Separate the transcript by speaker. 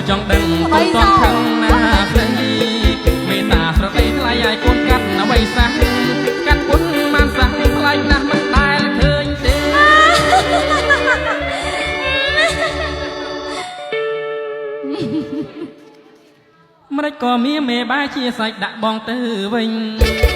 Speaker 1: ចង់ដឹងកុំតន់ខឹងណាស្រីមេតាស្រដីថ្លៃឲ្យកូនកាត់អ្វីសះកាត់ពុនបានសះថ្លៃណាស់មិនដែលឃើញទេ ម្រេចក៏មានមេបែជាសាច់ដាក់បងទៅវិញ។